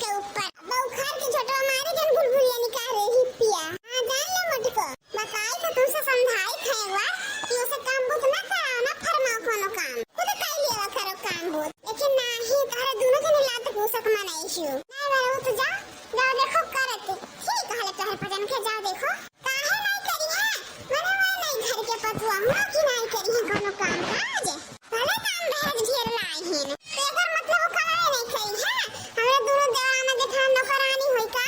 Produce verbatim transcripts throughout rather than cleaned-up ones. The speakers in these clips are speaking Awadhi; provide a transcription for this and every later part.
के ऊपर। बउखार के झोटवा मारे जन बुलबुलिया निकाल रही पिया। हाँ, जान ले मोटको। बताई तो तुमसे समझाई थे एक बार कि उसे काम बुत ना कराओ, ना फरमाओ कोनो काम। खुद कर लिया करो काम बुत। लेकिन नाही, तोहरे दोनों के लात पूसक मनाई हियो। नहीं बाबू, तू जा, जाओ देखो करत। ठीक कहले तोहर पजन के, जाओ देखो। काहे नहीं करी है? मने वो नहीं घर के पतुआ हुआ कि नहीं करी है कोनो काम काज? भले दान दहेज ढेर लाई हिन, तो एकर मतलब वो कमाई नहीं करी है। हमरे दोनों देवराना जेठान नौकरानी होई का?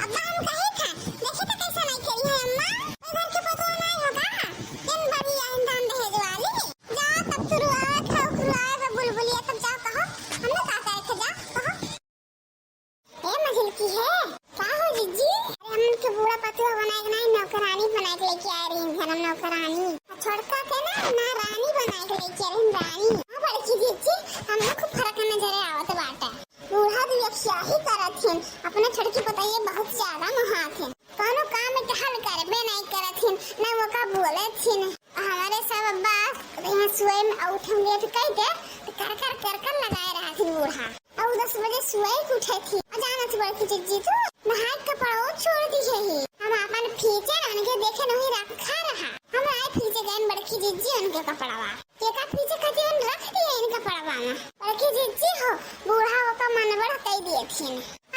अब हम कही था, देखी तो कैसे नहीं करी है अम्मा? वो घर के पतुआ नहीं होगा? इन बड़ी आई दान दहेज वाली। जाओ तब तू रुआवे था, रुआवे बा बुलबुलिया, तब जाओ कहो, हम लोग का करे थे, जाओ कहो। ए मझिल की है, का हो जिज्जी? अरे हमन के बूढ़ा पतुआ बनाए के नहीं, नौकरानी बनाए के लेके आए रही हम नौकरानी। आ छोटका के ना, ना रानी बनाए के लेके आए रही रानी। हाँ बड़की जिज्जी, हमने खूब फर्क नजरे आवत बाटे। बूढ़ा दुयखियाही करत हिन, अपने छोटकी पतोहिए बहुत ज्यादा मोहात हिन। कौनो काम में टहल करबे नहीं करत हिन, ना वो का बोलत हिन। हमारे सब अब्बा यहाँ सुए में उठम लेट कह दे, तो कर कर कर कर लगाए रहत हिन बूढ़ा। और दस बजे सुबह ही उठे थी। और जाना थी बड़की जिज्जी तू, नहाए कपड़ा वो छोड़ दी है ही। हम अपन फीचे उनके देखे नहीं रखा रहा। हम आए फीचे गए बड़की जिज्जी उनके कपड़वा। केका फीचे खाती उन रख दिए इनका कपड़वा में। बड़की जिज्जी हो, बूढ़ा ओका मन बड़ा कह दिए थी।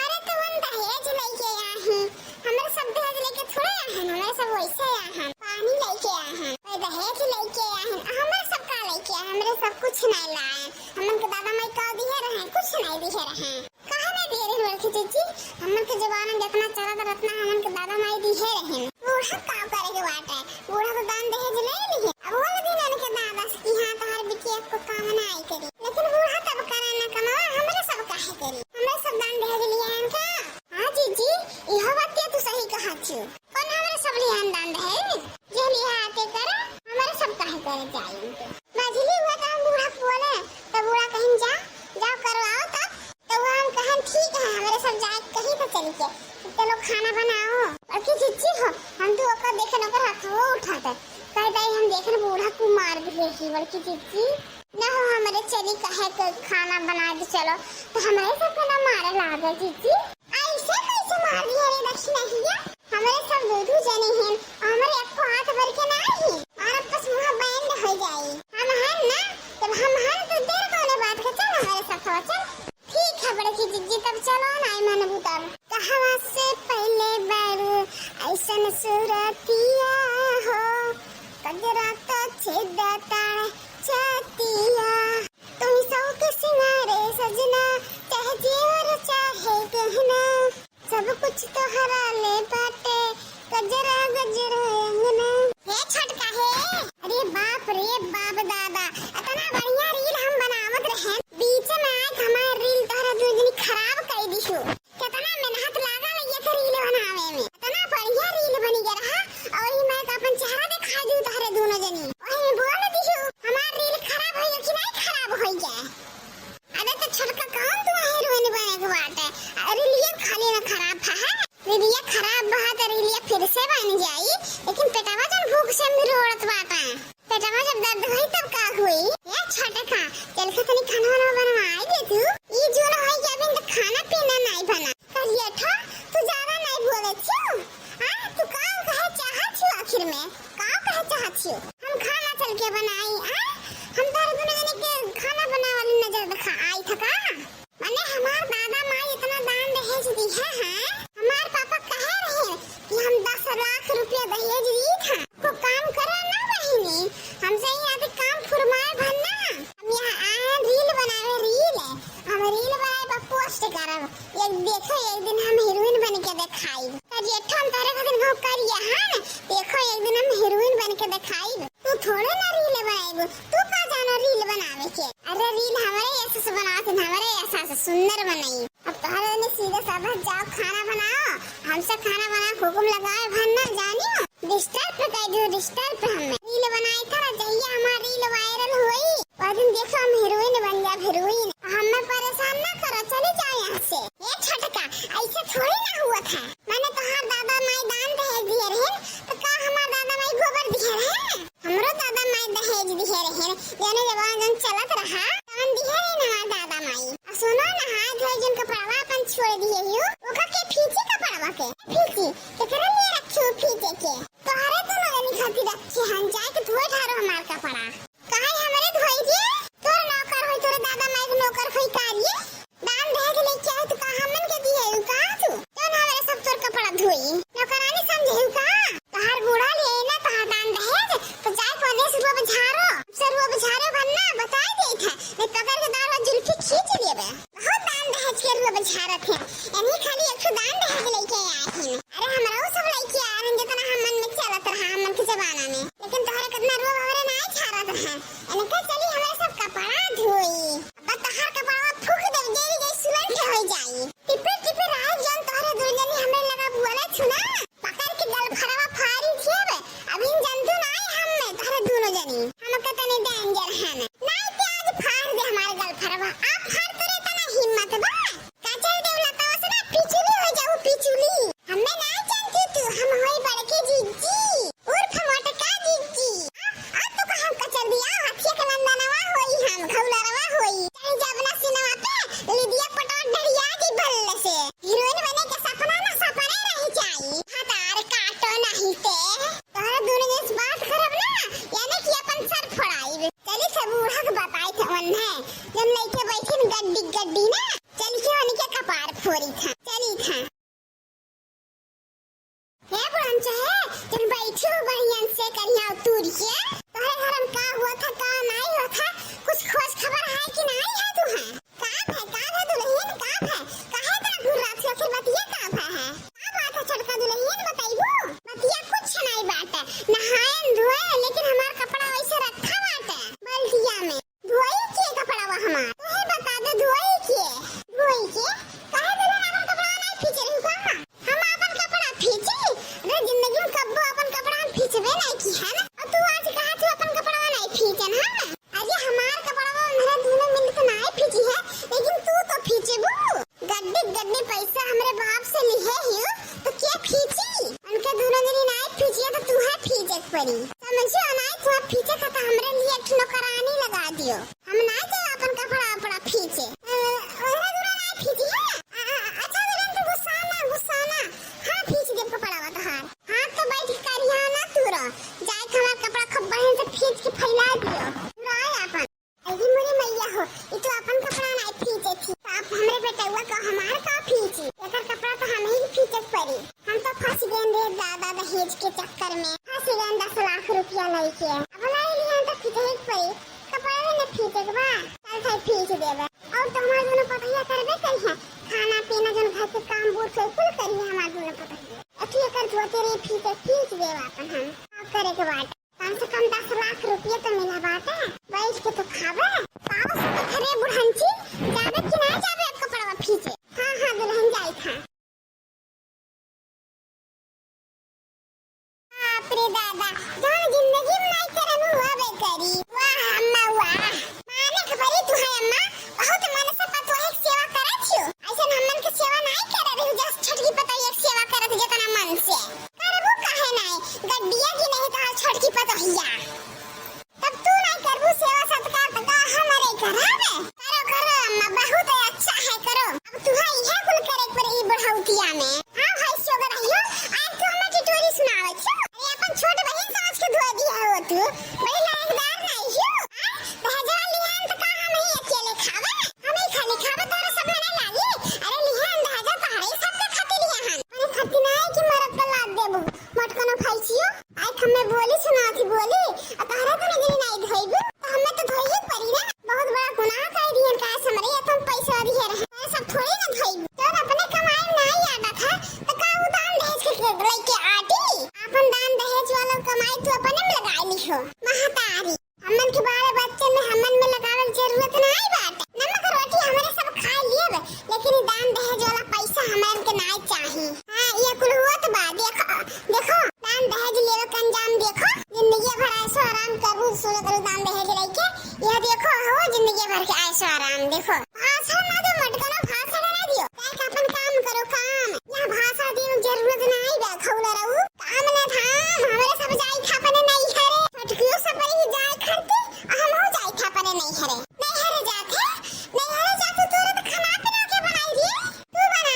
अरे तो हम दहेज लेके आए हैं। हमरे सब दहेज लेके थोड़े आए हैं, हमरे सब वैसे आए हैं। पानी लेके आए हैं, कोई दहेज लेके आए हैं। हमरे सब का लेके आए, हमरे सब कुछ नहीं लाए। हमन के दादा माई का दिहे रहे, कुछ नहीं दिहे रहे। काहे नहीं दिहे रहे बड़की जिज्जी? हमन के जमाना में जितना चलत रत्ना हमन के दादा माई दिहे रहे। बूढ़ा का करे के बाटे? बूढ़ा तो दान दहेज ले लिहे। अब वो दिन उनके दादा से कि हाँ तोहर बिटिया को काम नहीं करी, लेकिन बूढ़ा तब करे ना कमावा, हमरे सब काहे करी? हमरे सब दान दहेज लिहे हैं का? हाँ जिज्जी, यह बात के तू सही कहा छियो। कौन हमरे सब लिहे हैं दान दहेज? जे लिहे आते करे, हमरे सब काहे करे जाए उनके? मझली हुआ तो हम बूढ़ा को बोले, तो बूढ़ा कहिन जा, जाओ करवाओ तब। तो वो हम कहन ठीक है, हमरे सब जाए कही तो चल के, चलो खाना बनाओ। बड़की जिज्जी हो, हम तो ओकर देखे न ओकर हथवो उठाते। कह दई हम देखे न बूढ़ा को मार भी लेही, बड़की जिज्जी। न हो हमरे चली कहे के खाना बना दे चलो, तो हमरे सब के ना मारे लागे जिज्जी। ऐसे कैसे मार दिया रे दक्षिणा हिया? हमरे सब दू दू जने हैं, हमरे एको हाथ भर के ना ही, और अब बस मुँह बैंड हो जाई। हम हैं ना, जब हम हैं तो देर कौने बात के, चल हमरे साथ हो, चल। ठीक है बड़की जिज्जी, तब चलो ना, आई मन बुतल। कहवा से पहले बारू ऐसन सूरतिया हो, कजरा तो छेदा ताड़ छतिया। तुम सौ के सिंगारे सजना, चाहे जेवर चाहे गहना, सब कुछ तोहरा ले बाटे, गजरा गजरा अंगना। हे छोटका हे, अरे बाप रे बाप दादा, इतना बढ़िया reel हम बनावत रहे, बीच में आके हमार reel तोहरा दू जनी खराब कर दिहु। कितना मेहनत लागल ये के reel बनावे में, इतना बढ़िया reel बनी गया रहा, और ही मैं तो अपन चेहरा दिखाई दू तोहरे दोनों जनी, वही में बोल दिहु हमार reel खराब होई कि नहीं खराब होई जाए। अरे तो छोटका कौन तू heroine बने के बाटे? अरे reel खाली ना खराब है, reel खराब बा तो reel फिर से बन जाई, लेकिन पेटवा जन भूख से हम रोड़त बाटे। पेटवा जब दर्द होई तब का होई? ए छोटका, चल के तनी खाना वाना बनवाई दे तू। ई जून होई कि अभी तो खाना पीना नहीं बना। करियठा, तू ज्यादा नहीं बोले छू। हाँ, तू का कहे चाहत छू आखिर में? का कहे चाहत छू? हम खाना चल के बनाई, हाँ? हम तोहरे दोनों जने के खाना बनावे वाली नजर दिखा आई थका? माने हमार दादा माई इतना दान दहेज दिहे हैं, हमार पापा कहे रहे कि हम दस लाख रुपया दहेज दी था। को काम करो ना बहिनी, हमसे यहाँ पे काम फुरमाए भर ना। हम यहाँ आए हैं reel बनावे, reel। हम reel बनाए पर post करब। एक देखो, एक दिन हम heroine बन के दिखाई। करिए ठन तोरे खातिर हम करिए, हाँ ना? देखो, एक दिन हम heroine बन के दिखाई। तू थोड़े ना reel बनाएबू, तू का जानो reel बनावे के? अरे reel हमरे ऐसे से बनावत हन, हमरे ऐसा से सुंदर बनाई। अब तोहरे ने सीधे साधा जाओ खाना बनाओ, हमसे खाना बना के हुकुम लगावे भर ना जानियो। Disturb कर दो, disturb हमें। Reel बनाए था ना, जहिया हमार reel viral होई, वो दिन देखो हम heroine बन जाब, heroine। हमें परेशान ना करो, चली जाओ यहाँ से। ए छोटका, ऐसे थोड़ी ना हुआ था। माने तोहार दादा माई दान दहेज दिए रहे, तो का हमार दादा माई गोबर दिए रहे? हमरो दादा माई दहेज दिहे रहे, जौने जमाना जौन चलत रहा, तवन दिहे रहे हमार दादा माई। आ सुनो ना, हाथ धोए जौन कपड़वा अपन तोड़ दिए हियो। ओका के फीची कपड़वा के? फीची? केकरे लिए रखी हो फीचे के? तोहरे तो मगनी खातिर रखी हन, जाए के धोए ठारो हमार कपड़ा। काहे हमरे धोई रे? तोर नौकर होई, तोरे दादा माई के नौकर होई का रे? दान दहेज लेके आए तो का हमन के दिए हु का तू? जौन हमरे सब तोर कपड़ा धोई? नौकरानी समझे हु का? तहार बूढ़ा लिए ना तहार दान दहेज, तो जाए परदेस रुआ बझारो। से रुआ बझारो बनना, बताए देत है, नहीं पकड़ के दाढ़ और जुल्फी खींच लेबे। बहुत दान दहेज के रुआ बझारत है, इन्हीं खाली एक ठो दान दहेज लेके आए हैं। अरे हमरहू सब लइके आए रहन, जेतना हमन में चलत रहा, हमन के जमाना में। लेकिन तोहरे केतना रुआ हमरे नाय झारत रहा। इनका चली हमरे सब कपड़ा धोई। अब तहार कपड़वा फूंक देब, जरी जरी सुलंठ हो जाई। टिपिर टिपिर आए जौन तोहरे दुनो जनी हमरे लगा बोले छुना। पकड़ के गलफरवा फारी देब। अभी जंतु नाय हम में तोहरे दुनो जनी। हमका तनी danger है ना। नाय ते आज फार दे हमारे गलफरवा। आप फार तोरे इतना हिम्मत बा। कचर देवला तो से ना पिचुली हो जाऊ, पिचुली। हमें ना जानती तू, हम होई बड़के जिज्जी, उर्फ मोटका जिज्जी। आ, आ तो कहाँ कचर दिया, हथिया के नंदनवा होई हम, घौलरवा होई। चाहे जब ना सिनवा पे लिदिया पटवा डरिया जी भल्ले से। हीरोइन बने के सपना ना सपने रह जाई। हतार काटो नहीं ते। तोहरे दुनो जन से बात करब ना, यानी कि अपन सर फोड़ाई। चली सब बूढ़ा के बताई थे ओन्हे, जब लइके बैठिन गड्डी गड्डी ना, चल के उनके कपार फोरी था, चली था। हे बुढ़न चाहे, जब बैठी हो बढ़िया से करिया उतूर के, तोहरे घर में का हुआ था, का नहीं हुआ था, कुछ खोज खबर है कि नहीं है तुम्हें? का भय, का भय दुलहिन, का भय? काहे इतना घुर्रात हो, आखिर बतिया का भय है? का बात है छोटका दुलहिन, बताइबू? बतिया कुछ नहीं बाटे, नहायन धोए, लेकिन हमार कपड़ा वैसे रखा बाटे बल्टिया में। धोई के कपड़वा हमार? तोहे बता दे धोई के। धोई के? काहे दुलहिन अपन कपड़ा नहीं फींचे रही का? हम अपन कपड़ा फींची? अरे जिंदगी में कब्बो अपन कपड़ा हम फींचबे नहीं की है ना। और तू आज कहा तू अपन कपड़ा नहीं फींचन हम? अरे हमार कपड़ा मेरे दुनो मिल के नहीं फींची है, लेकिन तू तो फींचबू। गड्डी गड्डी पैसा हमरे बाप से लिहे हियो, तो के फींची? उनके दुनो जनी नहीं फींचिए तो तू है फींचे के पड़ी। समझियो नहीं, तू फींचे खातिर हमरे लिए एक ठो नौकरानी लगा दियो। हम ना जाए अपन कपड़ा उपड़ा फींचे। अ, ओहरे दूरा ना फींची है? अ, अ, अच्छा दुल्हन तू गुस्सा ना, गुस्सा ना। हाँ फींच देब कपड़ा तोहार। हाथ तो बैठ के करिया ना तू रह। जाए के हमार कपड़ा खूब बढ़िया से फींच के फैला दियो। तुराए अपन। अरे मोरे मैया हो, ई तो अपन कपड़ा ना फींचे थी। तो आप हमरे बेटवा का हमार का फींची? एकर कपड़ा तो हम ही फींचे के पड़ी। हम तो फंस गए रे दादा दहेज के चक्कर में। फंस गए दस लाख रुपया लेके। अब लाई लिया तो फींचे ही के पड़ी। कपड़ा भी न फींचे के बा, चल भाई फींच देबे। और तो हमार दोनों पतोहिया करबे करी है, खाना पीना जौन घर के काम बूढ़ से कुल करी है हमार दोनों पतोहिया। अथी एकर धोते रे फींचे, फींच देबे अपन हम। का करे के बाटे? कम से कम दस लाख रुपये तो मिला बाटे, बैठ के तो खाबे। पावस तो खरे बुढ़ंची, जाबे कि ना जाबे अब कपड़वा फींचे? हाँ, हाँ, दुल्हन जाई था। बाप रे दादा, जौन जिंदगी में नाई करम हुआ बे करी। वाह अम्मा वाह, माने खबरी तू है अम्मा, बहुत मन से पतोहे के सेवा करत हियो। ऐसन हमन के सेवा नाई करे रहू, जस छोटकी पतोहिया के सेवा करत जेतना मन से। करबू काहे नाई, गड्डिया की नहीं तो छोटकी पतोहिया। तब तू नाई करबू सेवा सत्कार तो का हमरे करब? करो, करो अम्मा, बहुत अच्छा है, करो। अब तुहा इहे कुल करे के पड़ी बुढ़ौतिया में। हाँ भाई सोगर रहियो, आज तो हमें टिटोरी सुनावत हो। अरे अपन छोट बहिन समझ के धो दिया हो तू। बड़ी लायकदार नाई हो। हाँ? दहेजवा लिहन तो का हम ही अकेले खावे? हम ही खाली खावे, तोरा सब में नाई लागी। अरे लिहन दहेजवा तोहरे सबके खातिर लिहन। मने खातिर नाई कि मरद के लाद देबू। मटकनो भैंसियो, आज हमें बोली सुनावत ही बोली, आ तहरा तो निगरी नाई धोइबू, तो हमें तो धोइए पड़ी ना। बहुत बड़ा गुनाह कर दिहन, का समरे या तुम पैसा दिए रहे, मैं सब थोड़ी ना धोइबू। जब अपने कमाई में नाई आटा था, तो का उ दान दहेज के लइके आटी? अपन दान दहेज वाला कमाई तू अपने में लगाई लिहो, महतारी। हमन के बाल बच्चे में हमन में लगावे के जरूरत नाई बाटे। नमक रोटी हमरे सब खा लेब, लेकिन ई दान दहेज वाला पैसा हमन के नाई चाही। हाँ, ये कुल होत बा। देखो, देखो, दान दहेज लेवे के अंजाम देखो। जिंदगी भर ऐशो आराम करू, सुनो करू दान दहेज लेके। यह देखो हो, जिंदगी भर के ऐशो आराम देखो। भाषण ना दो, मटकनो भाषण ना दियो। काहे के अपन काम करो, काम। यहाँ भाषण देवे के जरूरत नाई बा, खौला रहू। काम ना धाम, हमरे सब जाई था अपने नैहरे। छोटकियो सब रही जाए खरते, आ हमहू जाई था अपने नैहरे। नैहरे जाते, नैहरे जाते तोरे तो खाना पीना के बनाई रे? तू बना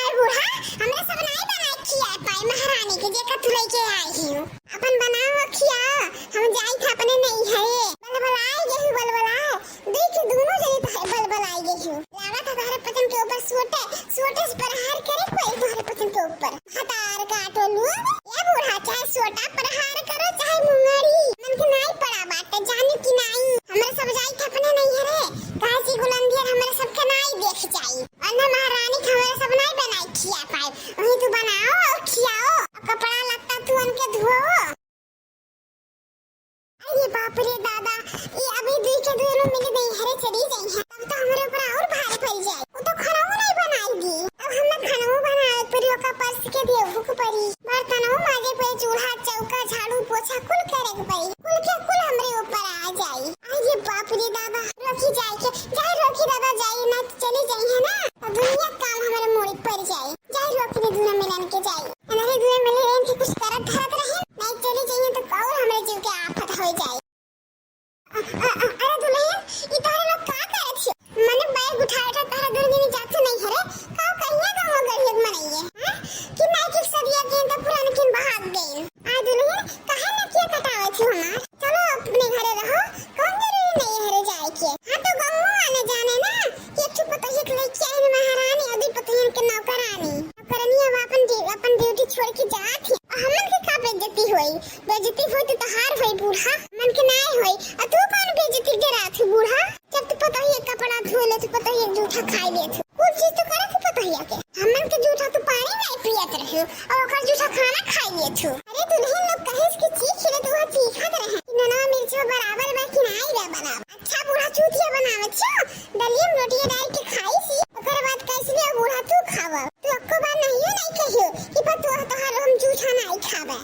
अउर ओकर जूठा खाना खाइ लियत हू। अरे दुलहिन लोग कहिस कि चीख ले, त उहाँ चीखत रहे कि नोनवा मिर्चवा बराबर बा कि नाई बा बराबर। अच्छा बूढ़ा चूतिया बनावत छो, दलिया में रोटिया डारि के खाइसी, ओकर बाद कइसे बूढ़ा तू खावा। तू अक्को बार नाहियो नाई कहियो कि पतोह तोहार हम जूठा नाई खाबे।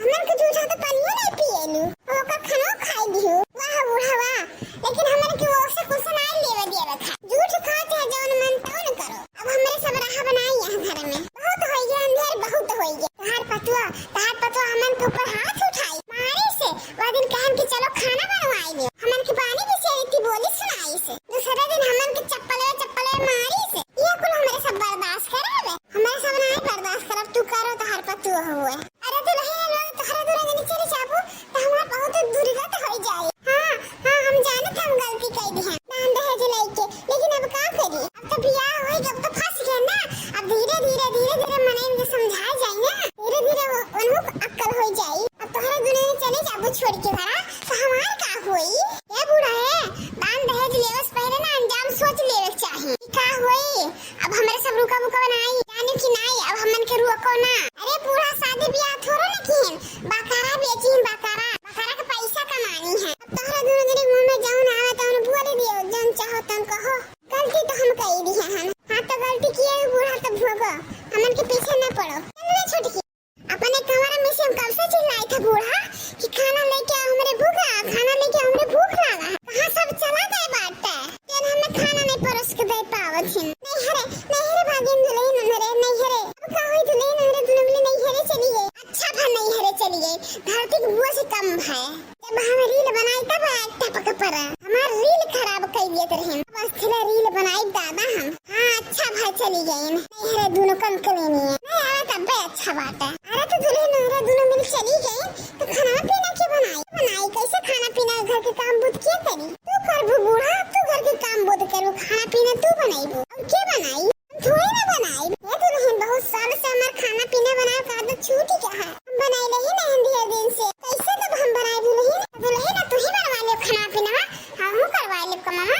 हमन के जूठा त पनियो नाई पिएलू, अउर ओकर खानो खाइ दिहू। वाह बूढ़ा वाह, लेकिन हमन के ओसे कुछ नाई लेवे देवे खा। जूठ खाओ चाहे जौन मन तौन करो। अब हमरे सब रहा बनाई यहाँ घर में। बहुत होइ गया अंधेर, बहुत होइ गया। तहार पतुआ, तहार पतुआ हमन के ऊपर हाथ उठाई मारी से। वह दिन कहन कि चलो खाना बनवाई ले। हमन के पानी भी से इतनी बोली सुनाई से। दूसरे दिन हमन के चप्पल, चप्पल मारी से। ये कुल हमरे सब बर्दाश्त करे हवे। हमरे सब नाई बर्दाश्त करब, तू करो तहार पतुआ हुए। अरे दुलहिन लोग, तोहरे दुलहिन चली जाबू, त हमार बहुत दुर्गत होइ जाई। हाँ, हाँ, हम जानत हम गलती कइ दिहन, दान दहेज लइके, लेकिन अब का करी? अब त बियाह होइ गए, अब त फंस गए ना। अब धीरे, धीरे, धीरे, धीरे मनइन के समझाए जाई ना, धीरे, धीरे वो, उन्हों को अक्कल होइ जाई। अब तोहरे दुलहिन चली जाबू छोड़ के घरा, त हमार का होई? ए बूढ़ा ए, दान दहेज लेवे से पहिले ना अंजाम सोच लेवे के चाही। ई का होई? अब हमरे सब रुका बुका बनाई, जाने कि नाई, अब हमन के रुको ना। अरे बूढ़ा शादी बियाह थोड़ो न किहिन, बकरा बेचिन, बकरा, बकरा के पैसा कमानी है। अब तोहरे दुनो जने मुँह में जौन आवे तौन बोल दियो, जौन चाहो तौन कहो। गलती तो हम कइ दिहे हन। हाँ तो गलती किए बूढ़ा तो भोगो, हमन के पीछे न पड़ो। चल रे छोटकी। अपने कमरा में से हम कब से चिल्लाई थे बूढ़ा कि खाना लेके आओ हमरे भूख लगा, खाना लेके आओ हमरे भूख लगा। कहाँ सब चला गए बाटे? तेन हमें खाना नहीं परोस के दे पावत हिन। नहीं हरे, नहीं हरे भागिन दुलहिन नैहरे, नहीं हरे। अब का होई दुलहिन नैहरे, दुलहिन नैहरे चली गई। अच्छा भा नहीं हरे चली गई, धरती के बोझ कम है। जब हम reel बनाई तब टपक पर हमार reel खराब कइ दियत रहिन। अब असली reel बनाई दादा हम। हाँ, अच्छा भा चली गइन। नहीं हरे दुनो कम कलेनी है। नहीं आवे तब्बे अच्छा बाटे। अरे तो दुलहिन नैहरे दुनो मिल चली गइन, तो खाना पीना के बनाई? बनाई कैसे खाना पीना, घर के काम बुत के करी? तू करबू बूढ़ा, तू घर के काम बुत करू, खाना पीना तू बनाईबू। अउर के बनाई? थोड़ी ना बनाई। ए दुलहिन, बहुत साल से हमार खाना पीना बनावे का आदत छूट गया है। हम बनाई नहीं ना ढेर दिन से। कैसे तब हम बनाई दुलहिन? दुलहिन, तू ही बनवा ले खाना पीना, हम करवा ले कमावा।